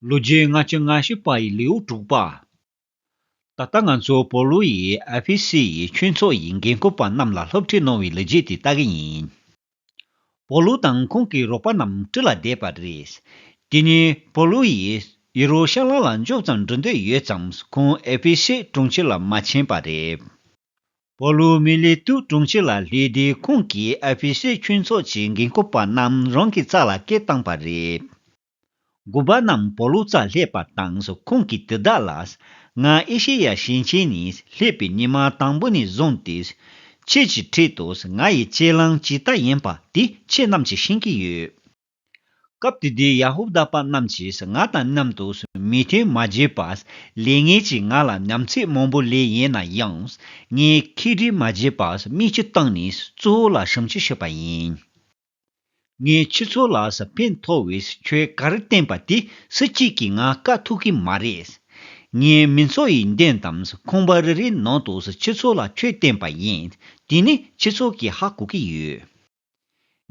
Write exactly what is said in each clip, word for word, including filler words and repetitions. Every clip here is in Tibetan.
ལོ་རྒྱུས་ལྔ་བཅུ་ང་བཞི་པ་ཡི་ལེའུ་དྲུག་པ། ད་ལྟ་ང་ཚོ་པོ་ལུ་ཡིས་ཨེ་ཕེ་སི་ཡི་ཆོས་ཚོགས་ཡི་འགན་འཁུར་པ་རྣམས་ལ་སློབ་ཁྲིད་གནང་བའི་ལོ་རྒྱུས་དེ་ལྟ་གི་ཡིན། པོ་ལུ་དང་ཁོང་གི་རོགས་པ་རྣམས་ཁྲི་ལ་བསྡད་པ་རེད། དེ་ནས་པོ་ལུ་ཡིས་ཡེ་རུ་ཤ་ལམ་ལ་མགྱོགས་ཙམ་འགྲོ་འདོད་ཡོད་ཙང་ཁོང་ཨེ་ཕེ་སི་གྲོང་ཁྱེར་ལ་མ་ཕྱིན་པ་རེད། པོ་ལུ་མི་ལེ་ཏུ་གྲོང་ཁྱེར་ལ་སླེབས་དུས་ཁོང་གིས་ཨེ་ཕེ་སི་ཆོས་ཚོགས་ཀྱི་འགན་འཁུར་པ་རྣམས་རང་གི་རྩ་ལ་སྐད་བཏང་པ་རེད། དགོན་པ་རྣམས་པོ་ལུ་རྩར་སླེབས་པ་དང་ཁོང་གིས་དེ་དག་ལ། ང་ཨེ་ཤེ་ཡ་ཞིང་ཆེན་ནས་སླེབས་པའི་ཉི་མ་དང་པོ་ནས་བཟུང་སྟེ། ཁྱེད་ཀྱི་འཁྲིས་དུ་ང་ཡི་གཅེས་ལང་ཇི་ལྟར་ཡིན་པ་དེ་ཁྱེད་རྣམས་ཀྱིས་ཤེས་ཀྱི་ཡོད། སྐབས་དེ་དུས་ཡ་ཧུ་དཱ་པ་རྣམས་ཀྱིས་ང་དང་མཉམ་དུ་མོས་མཐུན་མ་བྱས་པར་ལས་ངན་གྱིས་ང་ལ་ཉམས་ཚོད་མང་པོ་ལས་ཡིན་ན་ཡང་ངས་ཁས་འདྲི་མ་བྱས་པར་མིག་ཆུ་བཏང་ནས་གཙོ་བོ་ལ་ཞབས་ཕྱི་ཞུས་པ་ཡིན། ངས་ཁྱེད་ཚོ་ལ་ཕན་ཐོགས་པའི་ཆོས་ག་རེ་བསྟན་པ་དེ་སུ་གཅིག་གིས་ང་བཀག་ཐུབ་ཀྱི་མ་རེད། ངས་མི་ཚོགས་ཡི་མདུན་དང་ཁང་པ་རེ་རེའི་ནང་དུ་ཁྱེད་ཚོ་ལ་ཆོས་བསྟན་པ་ཡིན། དེ་ནི་ཁྱེད་ཚོ་གིས་ཧ་གོ་གི་ཡོད།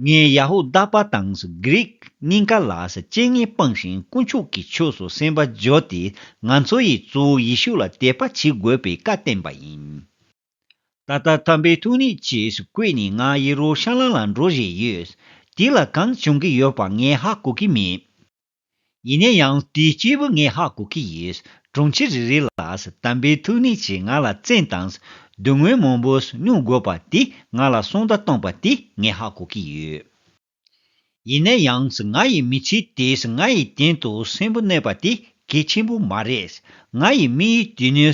ངས་ཡ་ཧུ་དཱ་པ་དང་གྷི་རིག་གཉིས་ཀ་ལ་རྐྱེན་ངན་སྤངས་ཤིང་དཀོན་མཆོག་གི་ཕྱོགས་སུ་སེམས་པ་བསྒྱུར་ཏེ་ང་ཚོ་ཡི་གཙོ་བོ་ཡེ་ཤུ་ལ་དད་པ་བྱེད་དགོས་པའི་བཀའ་བསྟན་པ་ཡིན། ད་ལྟ་དམ་པའི་ཐུགས་ཉིད་ཀྱིས་བསྐོས་ནས་ང་ཡེ་རུ་ཤ་ལམ་ལ་འགྲོ་བཞིན་ཡོད། དེ་ལ་གང་བྱུང་གི་ཡོད་པ་ངས་ཧ་གོ་གི་མེད། ཡིན་ན་ཡང་དེའི་སྐྱེས་བུ་ངས་ཧ་གོ་གི་ཡོད། གྲོང་ཁྱེར་རེ་རེ་ལ་དམ་པའི་ཐུགས་ཉིད་ཀྱིས་ང་ལ་བཙན་དང་སྡུག་བསྔལ་མང་པོ་མྱོང་དགོས་པ་དེ་ང་ལ་གསུང་བརྡ་བཏང་པ་དེ་ངས་ཧ་གོ་གི་ཡོད། ཡིན་ན་ཡང་ང་ཡི་མི་ཚེ་དེས་ང་ཡི་སྟེང་དུ་སེམས་པ་གནས་པ་དེ་གལ་ཆེན་པོ་མ་རེད། ང་ཡི་དམིགས་ཡུལ་དེ་ནི་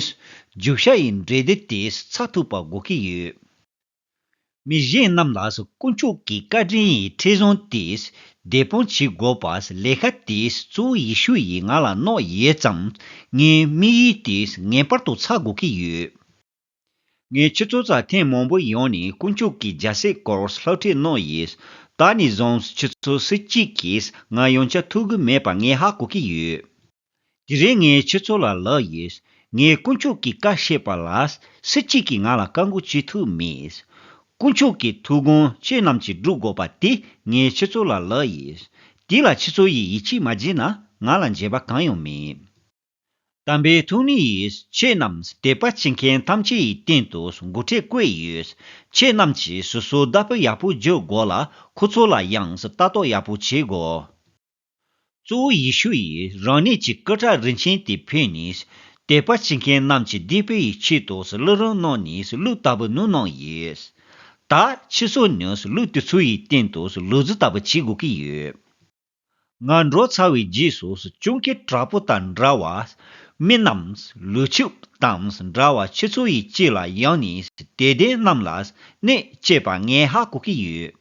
རྒྱུ་ཤ་ཡི་འབྲས་དེ་དེས་ཚ་ཐུབ་པ་དགོས་ཀྱི་ཡོད། མི་གཞན་རྣམས་ལ་དཀོན་མཆོག་གི་བཀའ་དྲིན་ཡི་ཁྲིམས་བཟང་དེས་བདེ་དཔང་བྱེད་དགོས་པ་ལས་ཀ་དེས་གཙོ་བོ་ཡེ་ཤུ་ཡིས་ང་ལ་གནང་ཡོད་ཙང་ངའི་དམིགས་ཡུལ་དེས་ངེས་པར་དུ་ཚར་དགོས་ཀྱི་ཡོད། ངས་ཁྱེད་ཚོ་རྩར་ཐེངས་མང་པོ་ཡོང་ནས་དཀོན་མཆོག་གི་རྒྱལ་སྲིད་སྐོར་སློབ་ཁྲིད་གནང་ཡོད། ད་ནས་བཟུང་ཁྱེད་ཚོ་སུ་གཅིག་གིས་ང་ཡོང་ཆ་ཐུབ་ཀྱི་མེད་པ་ངས་ཧ་གོ་གི་ཡོད། དེ་རིང་ངས་ཁྱེད་ཚོ་ལ་ལབ་ཡོད། ངས་དཀོན་མཆོག་གི་བཀའ་བཤད་པ་ལ་སུ་གཅིག་གིས་ང་ལ་བཀག་འགོག་བྱེད་ཐུབ་མེད། དཀོན་མཆོག་གི་ཐུགས་དགོངས་ཁྱེད་རྣམས་ཀྱིས་སྒྲུབ་དགོས་པ་དེ་ངས་ཁྱེད་ཚོ་ལ་ལབ་ཡོད། དེ་ལ་ཁྱེད་ཚོ་ཡིས་ཡིད་ཆེས་མ་བྱས་ན་ང་ལ་འགྱོད་པ་གང་ཡང་མེད། དམ་པའི་ཐུགས་ཉིད་ཡིས་ཁྱེད་རྣམས་དད་པ་བྱེད་མཁན་ཐམས་ཅད་ཡི་སྟེང་དུ་འགོ་ཁྲིད་བསྐོས་ཡོད། ཁྱེད་རྣམས་ཀྱིས་སོ་སོའི་བདག་པོ་ཡག་པོ་སྒྱུར་དགོས་ལ་ཁོ་ཚོ་ལ་ཡང་ལྟ་རྟོག་ཡག་པོ་བྱེད་དགོས། གཙོ་བོ་ཡེ་ཤུ་ཡིས་རང་ཉིད་ཀྱི་སྐུ་ཁྲག་རིན་ཆེན་དེ་ཕུལ་ནས་དད་པ་བྱེད་མཁན་རྣམས་ཀྱི་བདེ་སྤེལ་ཡི་ཆེད་དུ་བླུ་རུམ་གནང་ནས་གླུ་ལྟ་བུ་ནུ་གནང་ཡོད། ད་ཁྱེད་ཚོ་ནི་གླུ་དེ་ཚོ་ཡི་སྟེང་དུ་ལུས་རྩལ་ལྟ་བུ་བྱེད་དགོས་ཀྱི་ཡོད། ང་འགྲོ་ཚར་བའི་རྗེས་སུ་སྤྱང་ཀི་དྲག་པོ་དང་འདྲ་བ། མི་རྣམས་ལུས་ཕྱུགས་དང་འདྲ་བ་ཁྱེད་ཚོ་ཡི་ལྕེ་ལ་ཡང་ནས་དད་ལྡན་རྣམས་ལ་གནོད་བྱེད་པ་ངས་ཧ་གོ་གི་ཡོད།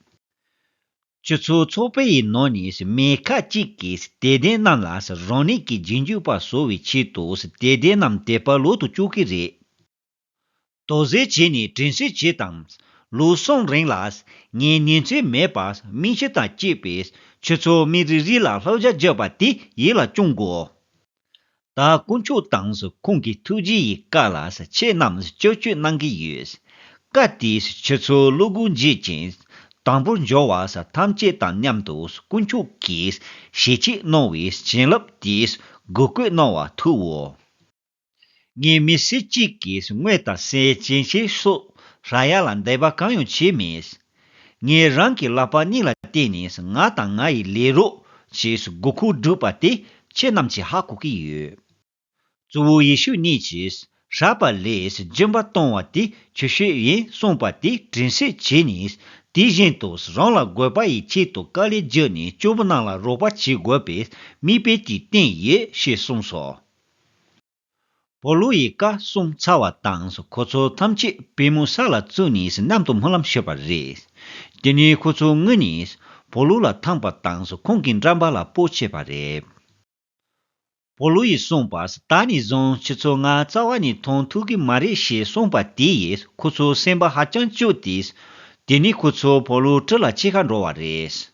ཁྱེད་ཚོའི་ཚོགས་པའི་ནང་ནས་མི་ཁ་ཅིག་གིས་དད་ལྡན་རྣམས་ལ་རང་ཉིད་ཀྱི་རྗེས་འཇུག་པ་བཟོ་བའི་ཆེད་དུ་དད་ལྡན་རྣམས་དད་པ་ལོག་ཏུ་བཅུག་གི་རེད། དོགས་སེལ་བྱས་ནས་དྲན་གསོ་བྱེད་དང་། ལོ་གསུམ་རིང་ལ་ངས་ཉིན་མཚན་མེད་པར་མིག་ཆུ་དང་བཅས་པས་ཁྱེད་ཚོ་མི་རེ་རེ་ལ་བསླབ་བྱ་བརྒྱབ་པ་དེ་ཡིད་ལ་སྐྱོང་དགོས། ད་དཀོན་མཆོག་དང་ཁོང་གི་ཐུགས་རྗེ་ཡི་བཀའ་ལ་ཁྱེད་རྣམས་སྐྱོན་བརྗོད་གནང་གི་ཡོད། བཀའ་དེས་ཁྱེད་ཚོ་བློ་སྒོ་འབྱེད་ཅིང་དང་པོར་འབྱོར་བ་ཐམས་ཅད་དང་མཉམ་དུ་དཀོན་མཆོག་གིས་ཞལ་ཆད་གནང་བའི་བྱིན་རླབས་དེས་བགོ་བཀོད་གནང་བ་ཐུབ་བོ། ངས་མི་སུ་གཅིག་གིས་དངུལ་དང་ཟས་གྱོན་ཆས་སོགས་རག་ཡ་ལ་འདོད་པ་གང་ཡང་བྱས་མེད། ངས་རང་གི་ལག་པ་གཉིས་ལ་བརྟེན་ནས་ང་དང་ང་ཡི་ལས་རོགས་ཞེས་དགོས་མཁོ་བསྒྲུབས་པ་དེ་ཁྱེད་རྣམས་ཀྱིས་ཧ་གོ་གི་ཡོད། གཙོ་བོ་ཡེ་ཤུ་ཉིད་ཀྱིས་སྲེག་པ་ལས་སྦྱིན་པ་གཏོང་བ་དེ་ཆོས་སྤྱོད་ཡིན་གསུངས་པ་དེ་དྲན་གསོ་བྱས་ནས་དེ་བཞིན་དུ་རང་ལ་དགོས་པ་ཡི་ཆེད་དུ་དཀའ་ལས་བརྒྱབ་ནས་སྐྱོ་པོ་རྣམས་ལ་རོགས་པ་བྱེད་དགོས་པའི་མིག་དཔེ་དེ་བསྟན་ཡོད་ཞེས་གསུངས་སོ། པོ་ལུ་ཡིས་བཀའ་གསུངས་ཚར་བ་དང་ཁོ་ཚོ་ཐམས་ཅད་པུས་མོ་ས་ལ་བཙུགས་ནས་མཉམ་དུ་སྨོན་ལམ་ཞུས་པ་རེད། དེ་ནས་ཁོ་ཚོ་དངོས་ནས་པོ་ལུ་ལ་འཐམས་པ་དང་ཁོང་གི་འགྲམ་པ་ལ་སྤོ་བྱས་པ་རེད། པོ་ལུ་ཡིས་གསུངས་པ། ད་ནས་བཟུང་ཁྱེད་ཚོ་ང་རྩ་བ་ནས་མཐོང་ཐུབ་ཀྱི་མ་རེད་ཞེས་གསུངས་པ་དེ་ཡིས་ཁོ་ཚོ་སེམས་པ་ཧ་ཅང་སྐྱོ་སྟེ། དེ་ནས་ཁོ་ཚོ་པོ་ལུ་ཁྲི་ལ་ཕྱི་ཁར་འགྲོ་བ་རེད།